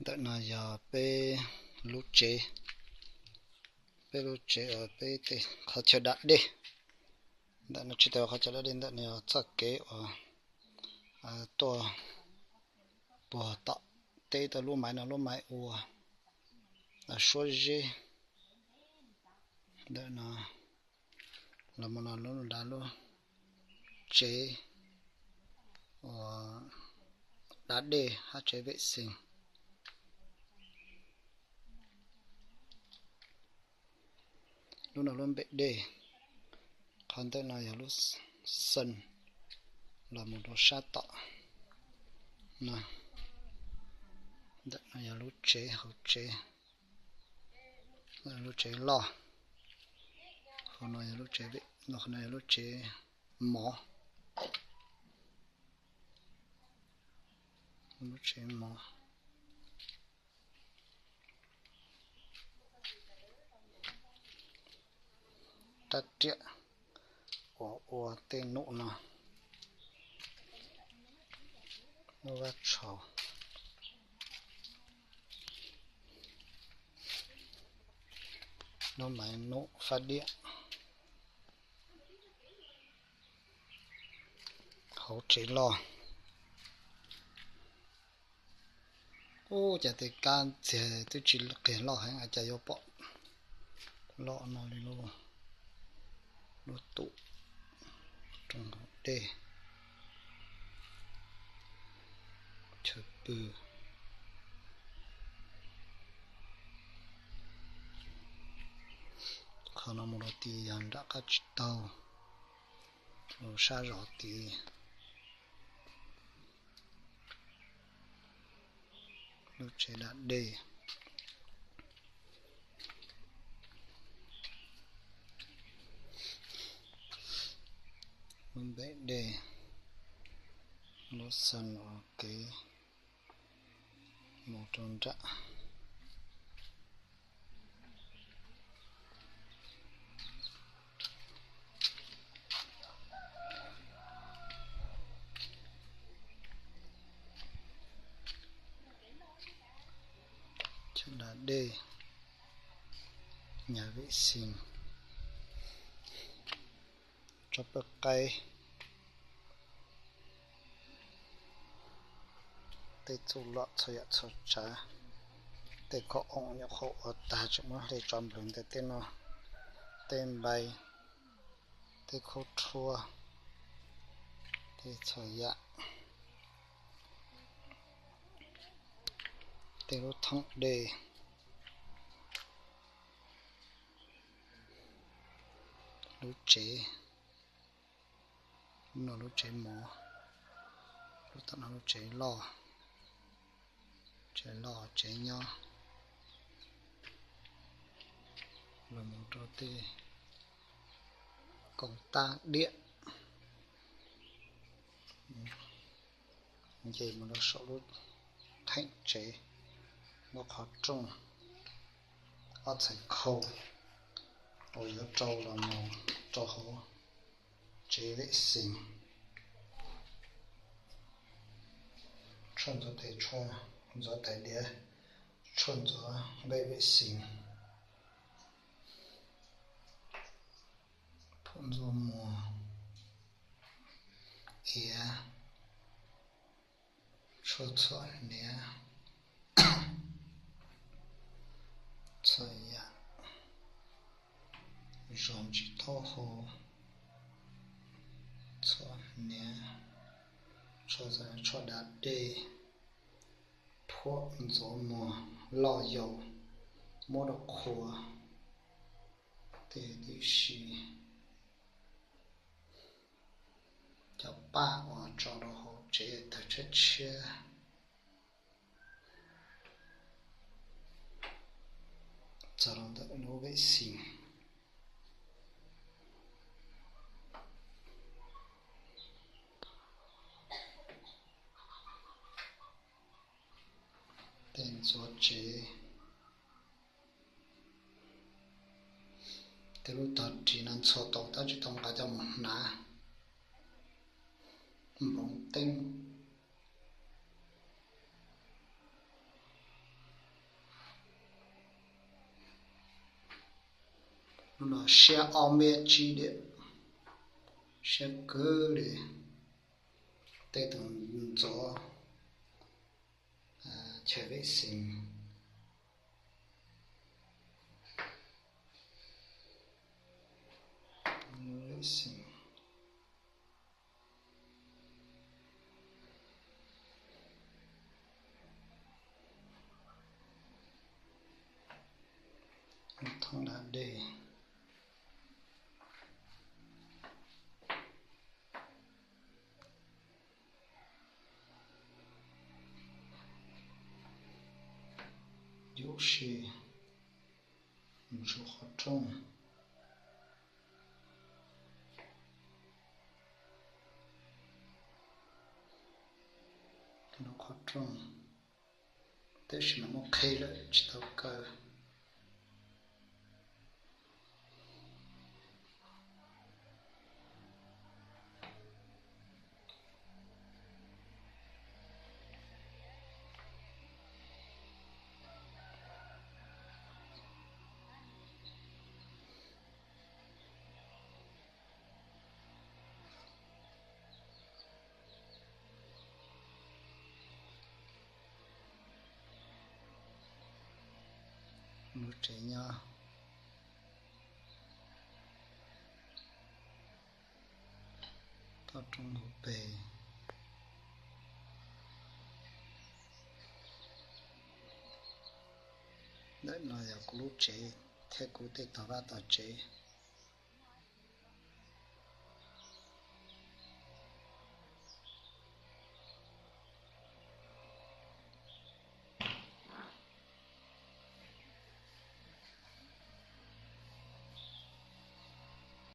Ntawm no yog peb lub tsev, peb lub tsev uas peb tej qhov chaw da dej. Ntawm no tsis tau qhov chaw da dej, ntawm no yog txoj kev uas tuaj puag tom teb tuaj lub maiv no, lub maiv ua suab zeb. Ntawm no los mus no lub da lub tsev uas da dej hab tsev vej xees. Lub no lub npem dej, qhov ntawm no yog lub xees los mus rau sab tom no. Ntawm no yog lub tsev hauv tsev, lub tsev loj. Hauv no yog lub tsev, qhov no yog lub tsev mov, lub tsev mov. Rab riam uas ua tej num no, lub vab tshau, lub maiv num fab diam. Hauv tsev loj, ub, cas tej kab ntxiag twb tsis qiag loj heev, cas yuav pom loj no li lauj. Lub tum rau hauv dej, chaw pw. Qhov no mus rau tid yog nram qab tsib taug, rau sab zos tid. Lub tsev da dej, lub npem dej, lub xees ua kev mus rau nram. Chaw da dej, nyuag vej xees, tsob pawg qaib, tej txuj lom txhua yam txhua tsav, tej khoom oom nyuam qhuav ua tag tseem muab hle tso nplawg ntawm tej no, tej npai, tej khaub rhuab, tej txhua yam, tej lub thooj dej, lub tsev, lub no lub tsev mov, lub tom no lub tsev loj, tsev loj tsev nyob, los mus rau tej koom tab diam, nce mus rau saum lub theem tsev, lub qhov rooj, ob txhais khau uas yuav rau los mus rau hauv tsev vej xees, tshuaj ntxuav tes tshuaj ntxuav tais diav, tshuaj ntxuav npej vej xees, phuam ntxuav muag, iav, tshuaj txhuam hniav, txhua yam, zog ntsis taub hau, txhuam hniav, tshuaj da dej, phuam ntxuav muag, loj yau, muab rau qhuav, tej tib si, cov paj uas tso rau hauv tsev tawg tshiab tshiab, txog rau ntawm lub vej xees, tej ntxuav tsev, tej lub tog ris no ntxhua tau tab tsis tau nqa coj mus hnav, nploov teeb, No siab ob mev tsib diam, siab kawg li. Tej tus ntxov chaw vej xees, vej xees, thoob da dej, yuav si ntsuj qhov rooj, lub qhov rooj, tab sis mas muab qheb lawm tsis tau kaw. Lub tsev nyob toj roob hauv pes. Ntawm no yog kuv lub tsev thiab kuv tej tog vaj tog tsev.